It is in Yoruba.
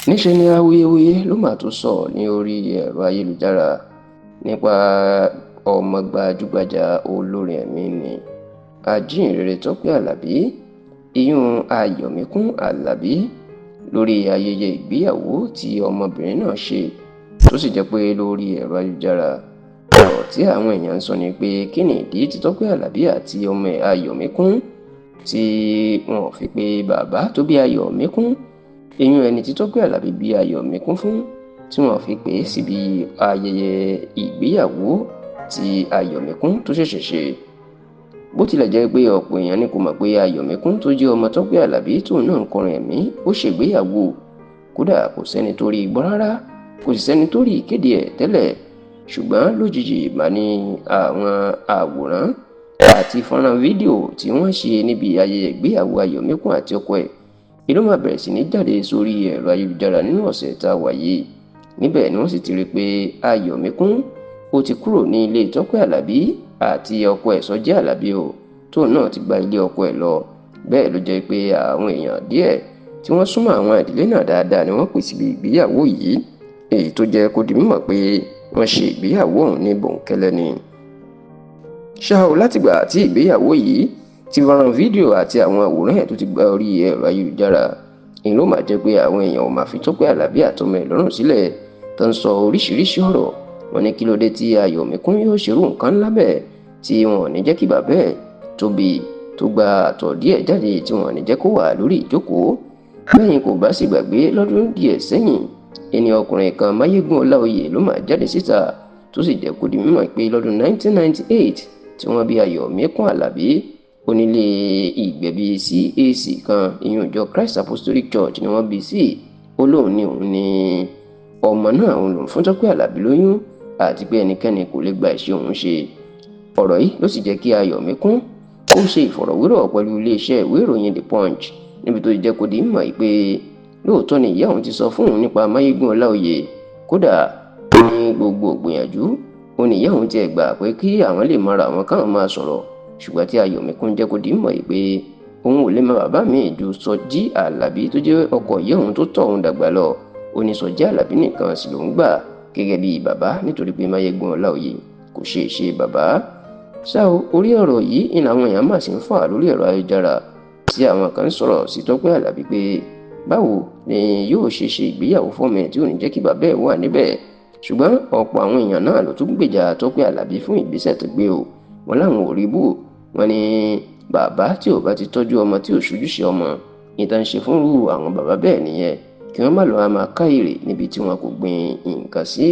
Níṣẹ́ ni awuyewuye ló mà tún sọ ní orí ẹ̀rọ ayélujára nípa ọmọ gbajúgbajà olórin ẹ̀mí ni ajíhìnrere Tọ́pẹ́ Àlàbí, ìyún Ayọ̀míkún Àlàbí, lórí ayẹyẹ ìgbéyàwó tí ọmọbìnrin náà ṣe, tó sì jẹ́ pé lórí ẹ̀rọ ayélujára ọ̀rọ̀ tí àwọn èèyàn ń sọ ni pé kí ni ìdí tí Tọ́pẹ́ Àlàbí àti ọmọ ẹ̀ Ayọ̀míkún tí wọn fi pé bàbá tó bí Ayọ̀míkún, ìyún ẹni tí Tọ́pẹ́ Àlàbí bí Ayọ̀míkún fún, tí wọn fi pè é síbi ayẹyẹ ìgbéyàwó tí Ayọ̀míkún tó ṣẹ̀ṣẹ̀ ṣe. Bó tilẹ̀ jẹ́ pé ọ̀pọ̀ èèyàn ní kò mọ̀ pé Ayọ̀míkún tó jẹ́ ọmọ Tọ́pẹ́ Àlàbí tóun náà ń kọrin ẹ̀mí ó ṣègbéyàwó, kódà kò sẹ́ni tó rí gbọ́ rárá, kò sì sẹ́ni tó rí ìkéde ẹ̀ tẹ́lẹ̀. Ṣùgbọ́n lójijì mà ní àwọn àwòrán àti fọ́nrán fídíò tí wọ́n ṣe níbi ayẹyẹ ìgbéyàwó Ayọ̀míkún àti ọkọ ẹ̀ ìlú máa bẹ̀rẹ̀ sí ní jáde sórí ẹ̀rọ ayélujára nínú ọ̀sẹ̀ tá a wà yìí. Níbẹ̀ ni wọ́n sì ti rí i pé Ayọ̀míkún ó ti kúrò ní ilé Tọ́pẹ́ Àlàbí àti ọkọ ẹ̀ Sọjí Àlàbí o, tóun náà ti gba ilé ọkọ ẹ̀ lọ. Bẹ́ẹ̀ ló jẹ́ pé àwọn èèyàn díẹ̀ tí wọ́n súnmọ́ àwọn ìdílé náà dáadáa ni wọ́n pè síbi ìgbéyàwó yìí, èyí tó jẹ́ kó di mímọ̀ pé wọ́n ṣe ìgbéyàwó ọ̀hún ní bòńkẹ́lẹ́ ni. Ṣá o, látìgbà tí ìgbéyàwó yìí ti fọ́nrán fídíò àti àwọn àwòrán ẹ̀ tó ti gba orí ẹ̀rọ ayélujára, èyí ló máa jẹ́ pé àwọn èèyàn ò máa fi Tọ́pẹ́ Àlàbí àtọmọ ẹ̀ lọ́rùn sílẹ̀ tó ń sọ oríṣiríṣi ọ̀rọ̀. Wọ́n ní kí ló dé tí Ayọ̀míkún yóò ṣerú nǹkan ńlá bẹ́ẹ̀ tí wọn ò ní jẹ́ kí bàbá ẹ̀ tóbi tó gba àtọ̀ díẹ̀ jáde tí wọn ò ní jẹ́ kó wà lórí ìjókòó. Bẹ́yìn kò bá sì gbàgbé, lọ́dún díẹ̀ sẹ́yìn ẹni ọkùnrin kan Máyégún Ọláoyè ló máa jáde síta tó sì jẹ́ kó di mímọ̀ pé lọ́dún 1998 tí wọ́n bí Ayọ̀míkún Àlàbí, onílé ìgbẹ̀bí CAC kan, ìyún ìjọ Christ Apostolic Church ni wọ́n bí sí. Ó lóun ní òun ní ọmọ náà, òun lòun fún Tọ́pẹ́ Àlàbí lóyún àti pé ẹnikẹ́ni kò lè gba ìṣe òun ṣe. Ọ̀rọ̀ yìí ló sì jẹ́ kí Ayọ̀míkún ó ṣe ìfọ̀rọ̀wérọ̀ pẹ̀lú iléeṣẹ́ ìwé ìròyìn The Punch, níbi tó ti jẹ́ kó di mímọ̀ pé lóòótọ́ ni ìyá òun ti sọ fún òun nípa Máyégún Ọláoyè. Kódà ó ní gbogbo gbìyànjú ó ní ìyá òun tiẹ̀ gbà pé kí àwọn lè mọra àwọn káwọn máa sọ̀rọ̀, ṣùgbọ́n tí Ayọ̀míkún jẹ́ kó di mímọ̀ pé òun ò lè mọ bàbá mi ju Sọjí Àlàbí tó jẹ́ ọkọ ìyá òun tó tọ́ òun dàgbà lọ. Ó ní Sọjí Àlàbí nìkan sì lòún gbà gẹ́gẹ́ bí bàbá, nítorí pé Máyégún Ọláoyè kò ṣe é ṣe bàbá. Ṣá o, orí ọ̀rọ̀ yìí ni àwọn èèyàn mà sì ń fà lórí ẹ̀rọ ayélujára, tí àwọn kan ń sọ̀rọ̀ sí Tọ́pẹ́ Àlàbí pé báwo ni yóò ṣe ṣe ìgbéyàwó fọ́mọ ẹ̀ tí ò ní jẹ́ kí bàbá ẹ̀ wà níbẹ̀. Ṣùgbọ́n ọ̀pọ̀ àwọn èèyàn náà ló tún gbèjà Tọ́pẹ́ Àlàbí fún ìgbésẹ̀ tó gbé o. Wọn láwọn ò rí bù, wọn ní bàbá tí ò bá ti tọ́jú ọmọ tí ò ṣojúṣe ọmọ ìtàn ṣe fúnrú àwọn bàbá bẹ́ẹ̀ nìyẹn, kí wọ́n má lọ́ọ́ máa ká èrè níbi tí wọn kò gbin nǹkan sí.